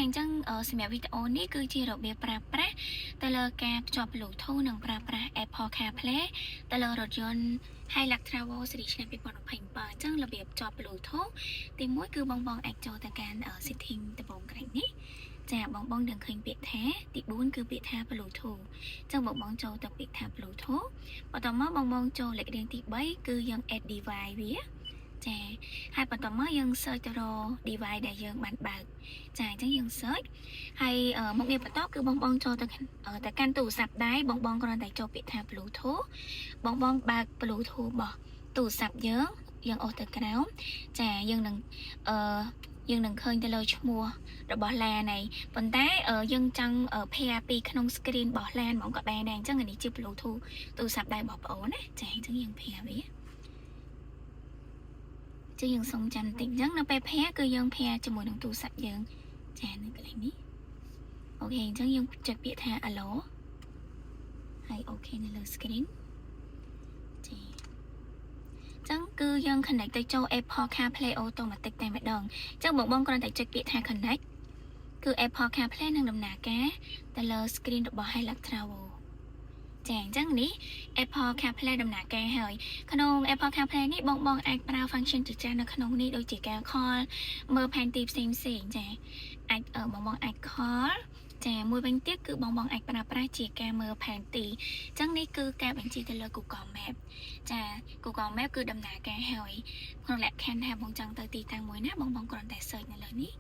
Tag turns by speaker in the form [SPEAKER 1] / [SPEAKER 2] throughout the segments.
[SPEAKER 1] អញ្ចឹងសម្រាប់វីដេអូនេះគឺជារបៀបប្រើប្រាស់ទៅលើការភ្ជាប់ Bluetooth និងប្រើប្រាស់ Apple CarPlay ទៅលើរថយន្ត Hilux Travo ស៊េរីឆ្នាំ2027អញ្ចឹងរបៀបភ្ជាប់ Bluetooth ទីមួយគឺបងបងអាចចូលទៅកាន់ setting ដំបូងកន្លែងនេះចាបងបងនឹងឃើញពាក្យថាទី4គឺពាក្យថា Bluetooth អញ្ចឹងបងបងចូលទៅពាក្យថា Bluetooth បន្ទាប់មកបងបងចូលលេខរៀងទី3គឺយើង add device វាចាហើយបន្ទាប់មកយើង search ទៅរក device ដែលយើងបានបើកចាអញ្ចឹងយើង search ហើយមុខងារបន្ទាប់គឺបងបងចូលទៅកាន់ទូរស័ព្ទដៃបងបងគ្រាន់តែចូលពាក្យថា Bluetooth បងបងបើក Bluetooth របស់ទូរស័ព្ទយើងយើងអូសទៅក្រោមចាយើងនឹងឃើញទៅលើឈ្មោះរបស់ឡានហើយប៉ុន្តែយើងចង់ pair ពីក្នុង screen របស់ឡានហ្មងក៏បានដែរអញ្ចឹងអានេះជា Bluetooth ទូរស័ព្ទដៃរបស់ប្អូនណាចាអញ្ចឹងយើង pair វាចឹងយើងសុំចាំបន្តិចអញ្ចឹងនៅពេល pair គឺយើង pair ជាមួយនឹងទូរស័ព្ទយើងចានៅកន្លែងនេះOK អញ្ចឹងយើងចុចពាក្យថា allow ហើយ OK នៅលើ screen ចាចឹងគឺយើង connect ទៅចូល Apple CarPlay automatic តែម្ដងអញ្ចឹងបងបងគ្រាន់តែចុចពាក្យថា connect គឺ Apple CarPlay នឹងដំណើរការទៅលើ screen របស់ Hilux Travo ចាអញ្ចឹងនេះ Apple CarPlay ដំណើរការហើយក្នុង Apple CarPlay នេះបងបងអាចប្រើ function ជាច្រើននៅក្នុងនេះដូចជាការ call មើលផែនទីផ្សេងផ្សេងចាអាចបងបងអាច call ចាមួយវិញទៀតគឺបងបងអាចប្រើប្រាស់ជាការមើលផែនទីអញ្ចឹងនេះគឺការបញ្ជាទៅលើ Google Map ចា Google Map គឺដំណើរការហើយក្នុងលក្ខខណ្ឌថាបងចង់ទៅទីតាំងមួយណាបងបងគ្រាន់តែ search នៅលើនេះ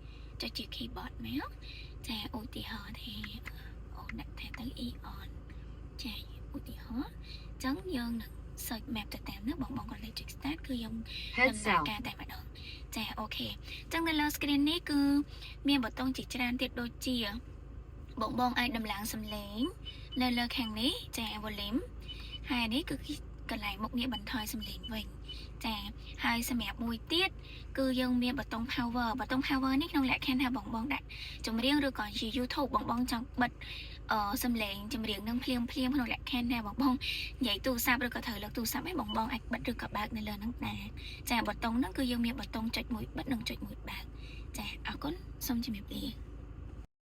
[SPEAKER 1] ចុចជា keyboard មកចាឧទាហរណ៍ថាអូនដាក់ថាទៅ Aeon ចាឧទាហរណ៍អញ្ចឹងយើងនឹង search map ទៅតាមនោះបងបងគ្រាន់តែចុច start គឺយើង
[SPEAKER 2] Head
[SPEAKER 1] ដំណើរ
[SPEAKER 2] south.
[SPEAKER 1] ការតែម្ដងចា OK អញ្ចឹងនៅលើ screen នេះគឺមានប៊ូតុងជាច្រើនទៀតដូចជា បងបងអាចដំឡើងសំឡេង នៅលើខាងនេះចា volume ហើយនេះគឺកន្លែងមុខងារបន្ថយសំឡេងវិញចាហើយសម្រាប់មួយទៀតគឺយើងមានប៊ូតុង power ប៊ូតុង power នេះក្នុងលក្ខខណ្ឌថាបងបងដាក់ចម្រៀងឬក៏ជា YouTube បងបងចង់បិទសំឡេងចម្រៀងនឹងភ្លាមភ្លាមក្នុងលក្ខខណ្ឌថាបងបងនិយាយទូរស័ព្ទឬក៏ត្រូវលើកទូរស័ព្ទឯងបងបងអាចបិទឬក៏បើកនៅលើហ្នឹងដែរចាប៊ូតុងហ្នឹងគឺយើងមានប៊ូតុងចុចមួយបិទនិងចុចមួយបើកចាអរគុណសូមជម្រាបលា។